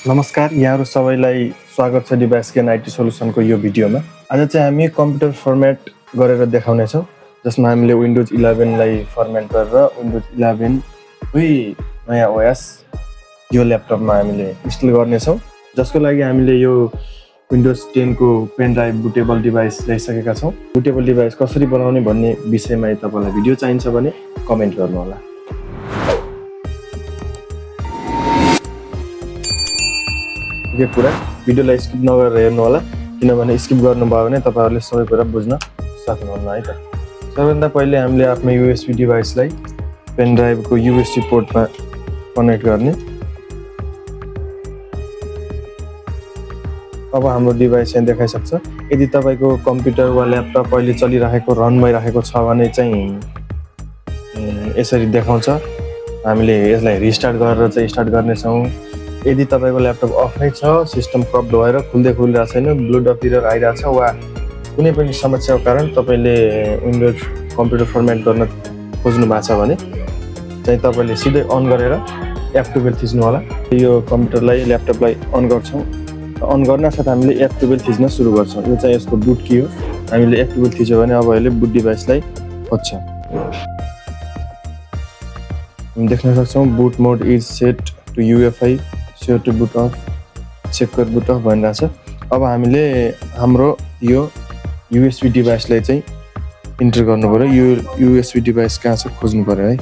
नमस्कार, यहाँहरु सबैलाई स्वागत छ डिभाइस गेन आईटी सोलुसनको यो भिडियोमा। आज चाहिँ हामी कम्प्युटर फर्मेट गरेर देखाउने छौं, जसमा हामीले विन्डोज 11 लाई फर्मेट गरेर विन्डोज 11 कै नयाँ ओएस यो ल्यापटपमा हामीले इन्स्टल गर्ने छौं, जसको लागि हामीले यो विन्डोज 10 को पेन ड्राइभ बुटेबल डिभाइस ल्याइसकेका छौं। बुटेबल डिभाइस कसरी बनाउने भन्ने विषयमा तपाईलाई भिडियो चाहिन्छ भने कमेन्ट गर्नु होला। यो कुरा भिडियोलाई स्किप नगरेर हेर्नु होला, किनभने स्किप गर्नुभयो भने तपाईहरुले सबै कुरा बुझ्न सक्नुहुन्न है त। सबैभन्दा पहिले हामीले आफ्नो यूएसबी डिभाइसलाई पेन ड्राइभको यूएसबी पोर्टमा कनेक्ट गर्ने। अब हाम्रो डिभाइस यहाँ देखाइसक्छ। यदि तपाईको कम्प्युटर वा ल्यापटप अहिले चलिरहेको रन भइरहेको छ भने चाहिँ यसरी देखाउँछ। हामीले यसलाई रिस्टार्ट गरेर चाहिँ स्टार्ट गर्ने छौं। यदि तपाईको ल्यापटप अफै छ, सिस्टम करप्ट भएर खुल्दै खुलिरहेको छैन, ब्लू डट एरर आइरहेको छ वा कुनै पनि समस्याको कारण तपाईले विन्डोज कम्प्युटर फर्मेट गर्न खोज्नु भएको छ भने चाहिँ तपाईले सिधै अन गरेर F12 थिच्नु होला। यो कम्प्युटरलाई ल्यापटपलाई अन गर्छौं। अन गर्न साथ हामीले F12 थिच्न सुरु गर्छौं। यो चाहिँ यसको बुट की हो। हामीले F12 थिच्यो भने अब यसले बुट डिभाइसलाई खोज्छ। हामी देख्न सक्छौं boot mode is set to UEFI sure to boot off, secure boot off भनिरहेछ। अब हामीले हाम्रो यो USB डिभाइसलाई चाहिँ इन्टर गर्नु पर्यो। यो USB डिभाइस कहाँ छ खोज्नु पर्यो है।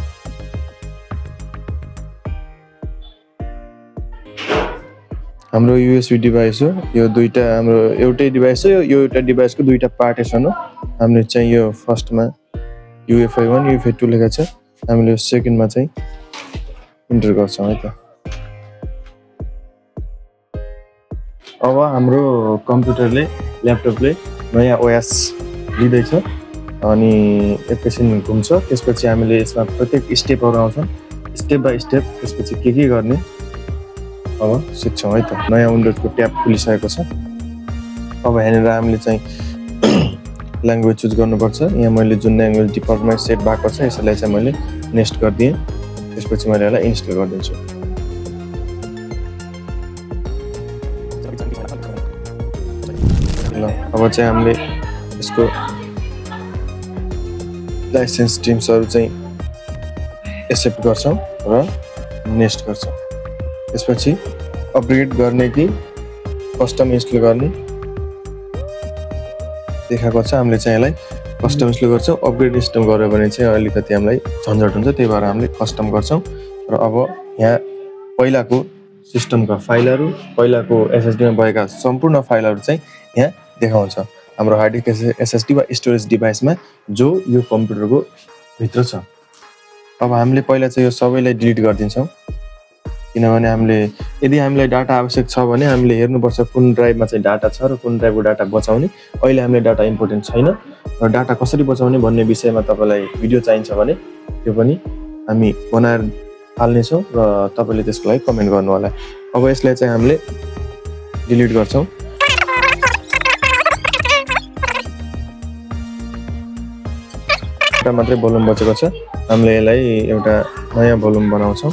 हाम्रो USB डिभाइस हो। यो दुईटा हाम्रो एउटै डिभाइस हो। यो एउटा डिभाइसको दुईटा पार्टिसन हो। हामीले चाहिँ यो फर्स्टमा UEFI 1 UEFI 2 लेखेको छ। हामीले सेकेन्डमा चाहिँ इन्टर गर्छौं है त। अब हाम्रो कम्प्युटरले ल्यापटपले नयाँ ओएस लिँदैछ अनि एकैछिन घुम्छ। त्यसपछि हामीले यसमा प्रत्येक स्टेपहरु आउँछन्। स्टेप बाइ स्टेप त्यसपछि के गर्ने अब सिक्छौं है त। नयाँ विन्डोजको ट्याब खुलिसकेको छ। अब यहाँनिर हामीले चाहिँ ल्याङ्ग्वेज चुज गर्नुपर्छ। यहाँ मैले जुन ल्याङ्ग्वेज डिफल्टमा सेट भएको छ यसलाई चाहिँ मैले नेक्स्ट गर्दिए। त्यसपछि मैले यसलाई इन्स्टल गर्दिन्छु। अब चाहिँ हामीले यसको लाइसेन्स टिम्सहरु चाहिँ एक्सेप्ट गर्छौं र नेक्स्ट गर्छौं। त्यसपछि अपग्रेड गर्ने कि कस्टम इन्स्टल गर्ने देखाएको छ। हामीले चाहिँ यसलाई कस्टम इन्स्टल गर्छौं। अपग्रेड इन्स्टल गर्यो भने चाहिँ अलिकति हामीलाई झन्झट हुन्छ, त्यही भएर हामीले कस्टम गर्छौं। र अब यहाँ पहिलाको सिस्टमका फाइलहरु, पहिलाको एसएसडी मा भएका सम्पूर्ण फाइलहरु चाहिँ यहाँ देखाउँछ। हाम्रो हार्ड डिस्क एसएसडी वा स्टोरेज डिभाइसमा जो यो कम्प्युटरको भित्र छ। अब हामीले पहिला चाहिँ यो सबैलाई डिलिट गर्दिन्छौं, किनभने यदि हामीलाई डाटा आवश्यक छ भने हामीले हेर्नुपर्छ कुन ड्राइभमा चाहिँ डाटा छ र कुन ड्राइभको डाटा बचाउने। अहिले हामीले डाटा इम्पोर्टेन्ट छैन र डाटा कसरी बचाउने भन्ने विषयमा तपाईलाई भिडियो चाहिन्छ भने त्यो पनि हामी बनाएर हाल्ने छौं र तपाईले त्यसको लागि कमेन्ट गर्नु होला। अब यसलाई चाहिँ हामीले डिलिट गर्छौं। एउटा मात्रै भोल्युम बचेको छ। हामीले यसलाई एउटा नयाँ भोल्युम बनाउँछौं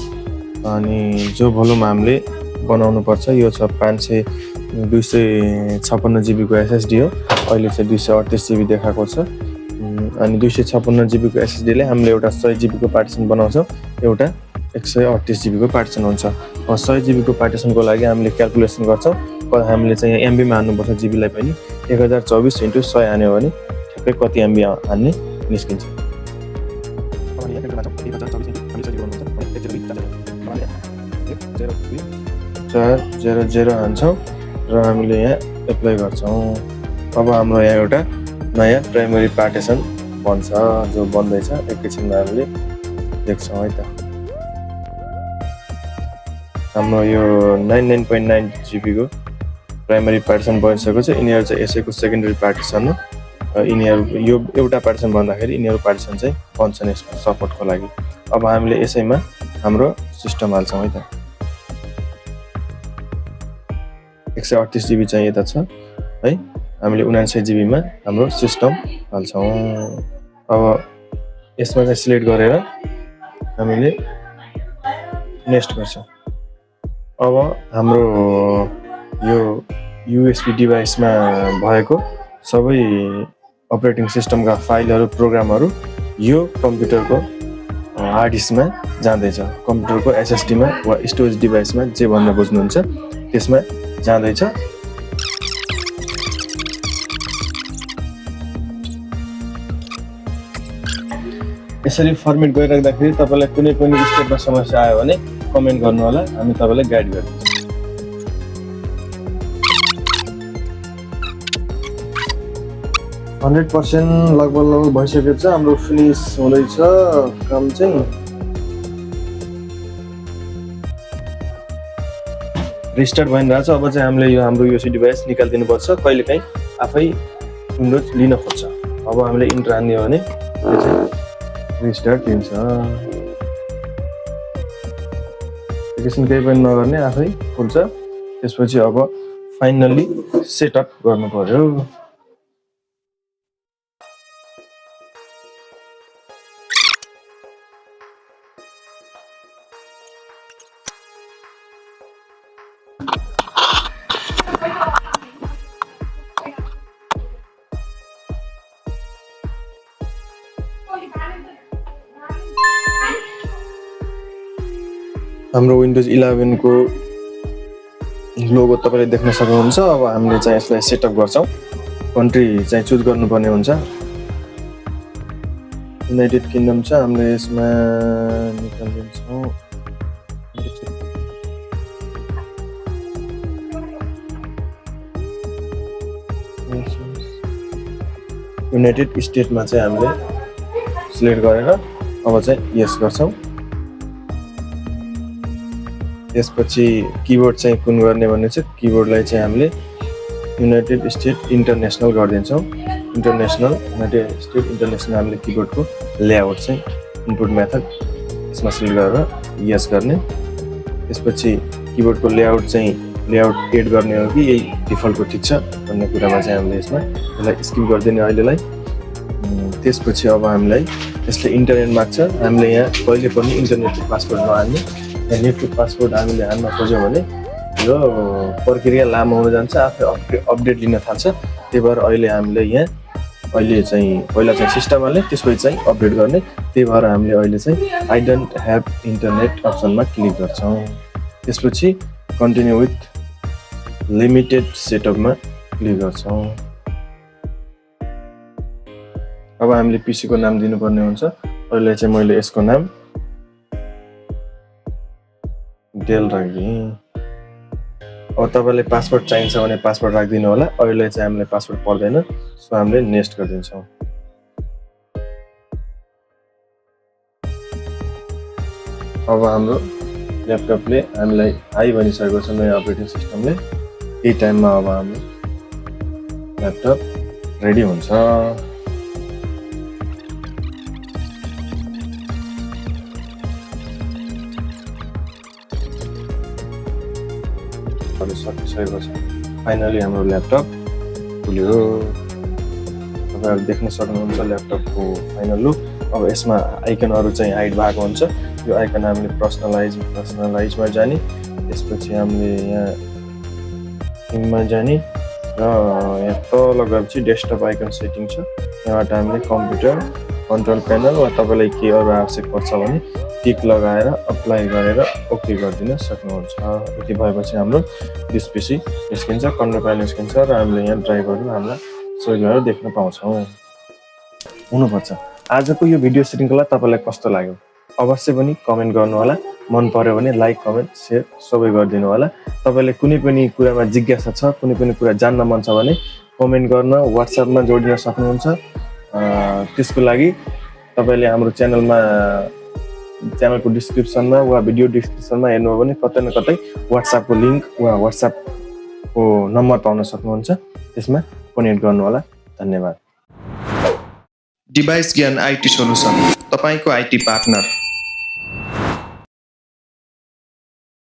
अनि जो भोल्युम हामीले बनाउनु पर्छ यो छ 256 GB को SSD हो। अहिले चाहिँ 238 GB देखाएको छ अनि 256 GB को SSD ले हामीले एउटा 100 GB को पार्टिसन बनाउँछौं, एउटा 138 GB को पार्टिसन हुन्छ। 100 GB को पार्टिसनको लागि हामीले क्याल्कुलेसन गर्छौं। हामीले चाहिँ MB मा हाल्नुपर्छ GB लाई पनि 1024 * 100 हान्यो भने ठ्याक्कै कति MB हान्ने निस्किन्छ। अब यहाँ क्याल्कुलेसन 400 हान्छौं र हामीले यहाँ एप्लाई गर्छौं। अब हाम्रो यहाँ एउटा नयाँ प्राइमरी पार्टिसन बन्छ जो बन्दैछ। एकैछिनमा हामीले देख्छौं है त। हाम्रो यो 99.9 GB को प्राइमरी पार्टिसन बनिसकेको छ। यिनीहरु चाहिँ यसैको सेकेन्डरी पार्टिसन हो। यिनीहरु यो एउटा पार्टिसन भन्दाखेरि यिनीहरु पार्टिसन चाहिँ बन्छन् यसको सपोर्टको लागि। अब हामीले यसैमा हाम्रो सिस्टम हाल्छौं है त। 138 GB चाहिँ यता छ है। हामीले 79 GB मा हाम्रो सिस्टम हाल्छौं। अब यसमा चाहिँ सिलेक्ट गरेर हामीले नेक्स्ट गर्छौं। अब हाम्रो यो USB डिभाइसमा भएको सबै अपरेटिङ सिस्टमका फाइलहरू प्रोग्रामहरू यो कम्प्युटरको हार्ड डिस्कमा जाँदैछ। कम्प्युटरको SSD मा वा स्टोरेज डिभाइसमा जे भन्न बुझ्नुहुन्छ त्यसमा जाँदैछ। यसरी फर्मेट गरिराख्दाखेरि तपाईलाई कुनै पनि स्टेपमा समस्या आयो भने कमेन्ट गर्नु होला, हामी तपाईलाई गाइड गर्छौँ। 100% लगभग भइसकेको छ, हाम्रो फिनिस हुँदैछ काम चाहिँ। रिस्टार्ट भइरहेछ। अब चाहिँ हामीले यो हाम्रो USB डिभाइस निकालिदिनु पर्छ। कहिलेकाहीँ आफै विन्डोज लिन खोज्छ। अब हामीले इन्टर हान्दियो भने यो चाहिँ रिस्टार्ट दिन्छ। एप्लिकेसन केही पनि नगर्ने आफै खुल्छ। त्यसपछि अब फाइनली सेटअप गर्नु पर्यो। हाम्रो विन्डोज 11 को लोगो तपाईले देख्न सक्नुहुन्छ। अब हामीले चाहिँ यसलाई सेटअप गर्छौं। कन्ट्री चाहिँ चुज गर्नुपर्ने हुन्छ। युनाइटेड किंगडम छ, हामीले यसमा निकाल्दिन्छौं। युनाइटेड स्टेटमा चाहिँ हामीले सिलेक्ट गरेर अब चाहिँ यस गर्छौं। त्यसपछि किबोर्ड चाहिँ कुन गर्ने भन्ने छ। किबोर्डलाई चाहिँ हामीले युनाइटेड स्टेट इन्टरनेशनल गरिदिन्छौं। इन्टरनेशनल युनाइटेड स्टेट इन्टरनेशनल हामीले किबोर्डको लेआउट चाहिँ इनपुट मेथड यसमा सिलेक्ट गरेर यस गर्ने। त्यसपछि किबोर्डको लेआउट चाहिँ लेआउट एड गर्ने हो कि यही डिफल्टको ठिक छ भन्ने कुरामा चाहिँ हामीले यसमा यसलाई स्किप गरिदिने अहिलेलाई। त्यसपछि अब हामीलाई यसले इन्टरनेट माग्छ। हामीले यहाँ कहिले पनि इन्टरनेटको पासवर्ड नहाल्ने। नेटको पासवर्ड हामीले हान्न खोज्यौँ भने यो प्रक्रिया लामो हुन जान्छ, आफै अपडेट लिन थाल्छ। त्यही भएर अहिले हामीले यहाँ अहिले चाहिँ पहिला चाहिँ सिस्टम हाल्ने, त्यसपछि चाहिँ अपडेट गर्ने। त्यही भएर हामीले अहिले चाहिँ आई डोन्ट ह्याभ इन्टरनेट अप्सनमा क्लिक गर्छौँ। त्यसपछि कन्टिन्यू विथ लिमिटेड सेटअपमा क्लिक गर्छौँ। अब हामीले पीसी को नाम दिनुपर्ने हुन्छ। अहिले चाहिँ मैले यसको नाम डेल राखिदिएँ। अब तपाईलाई पासवर्ड चाहिन्छ भने पासवर्ड राखिदिनु होला। अहिले चाहिँ हामीले पासवर्ड पर्दैन, सो हामीले नेक्स्ट गरिदिन्छौँ। अब हाम्रो ल्यापटपले हामीलाई हाई भनिसकेको छ नयाँ अपरेटिङ सिस्टमले। यही टाइममा अब हाम्रो ल्यापटप रेडी हुन्छ। सकिसकेको छ। फाइनली हाम्रो ल्यापटप खुल्यो। तपाईहरु देख्न सक्नुहुन्छ ल्यापटपको फाइनल लुक। अब यसमा आइकनहरु चाहिँ हाइड भएको हुन्छ। यो आइकन हामीले पर्सनलाइजमा जाने, त्यसपछि हामीले यहाँ थिममा जाने र यहाँ तल गएपछि डेस्कटप आइकन सेटिङ छ। यहाँबाट हामीले कम्प्युटर कन्ट्रोल प्यानल वा तपाईलाई के अरु आवश्यक पर्छ भने टिक लगाएर अप्लाई गरेर ओके गरिदिन सक्नुहुन्छ। यति भएपछि हाम्रो डिस पीसी निस्किन्छ, कन्ट्रोल प्यानल निस्किन्छ र हामीले यहाँ ड्राइभरहरु हाम्रा सजिलोले देख्न पाउँछौं। हुनुपर्छ। आजको यो भिडियो श्रृंखला तपाईलाई कस्तो लाग्यो अवश्य पनि कमेन्ट गर्नु होला। मन पर्यो भने लाइक कमेन्ट शेयर सबै गरिदिनु होला। तपाईलाई कुनै पनि कुरामा जिज्ञासा छ, कुनै पनि कुरा जान्न मन छ भने कमेन्ट गर्न WhatsApp मा जोडिन सक्नुहुन्छ। त्यसको लागि तपाईले हाम्रो च्यानलको डिस्क्रिप्सनमा वा भिडियो डिस्क्रिप्सनमा हेर्नु हो भने कतै न कतै WhatsApp को लिंक वा WhatsApp को नम्बर पाउन सक्नुहुन्छ। त्यसमा कनेक्ट गर्नु होला। धन्यवाद। डिभाइस ज्ञान आईटी सोलुसन, तपाईको आईटी पार्टनर।